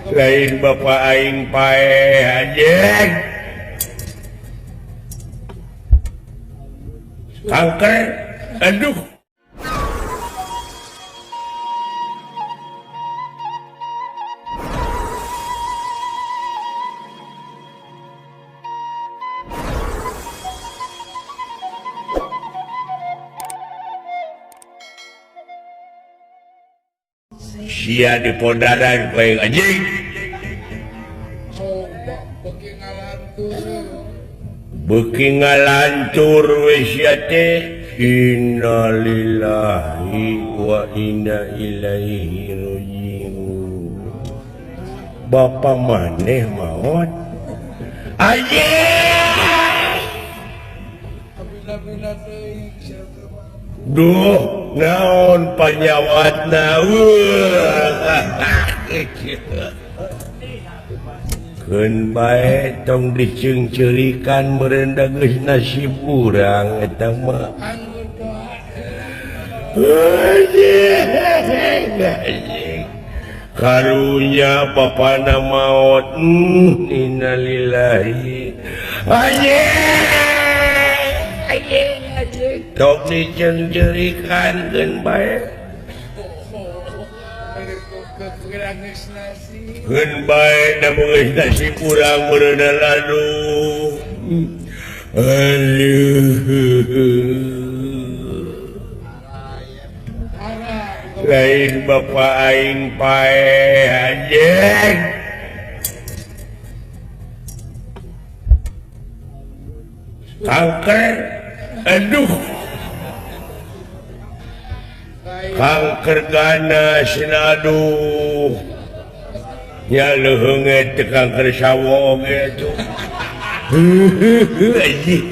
Lain bapak aing paeh anjing. Kanker aduh. Sia di pondaran bae anjing. Beuki ngalantur we sia teh. Innalillahi wa inna ilaihi rajiun. Bapa maneh maot. Anjing. Duh, naon panyawatna. Keun bae tong diceungceurikan meureun da geus nasib urang eta mah. Karunya bapana maot. Innalillahi. Anjing. Tong diceungceurikan keun bae. Keun bae da geus nasib urang meureun aduh. Aduh. Lain bapak aing paeh anjing. Kanker aduh. Kanker ganas aduh. Nya leuheung teh kanker sawo oge atuh. Anjing.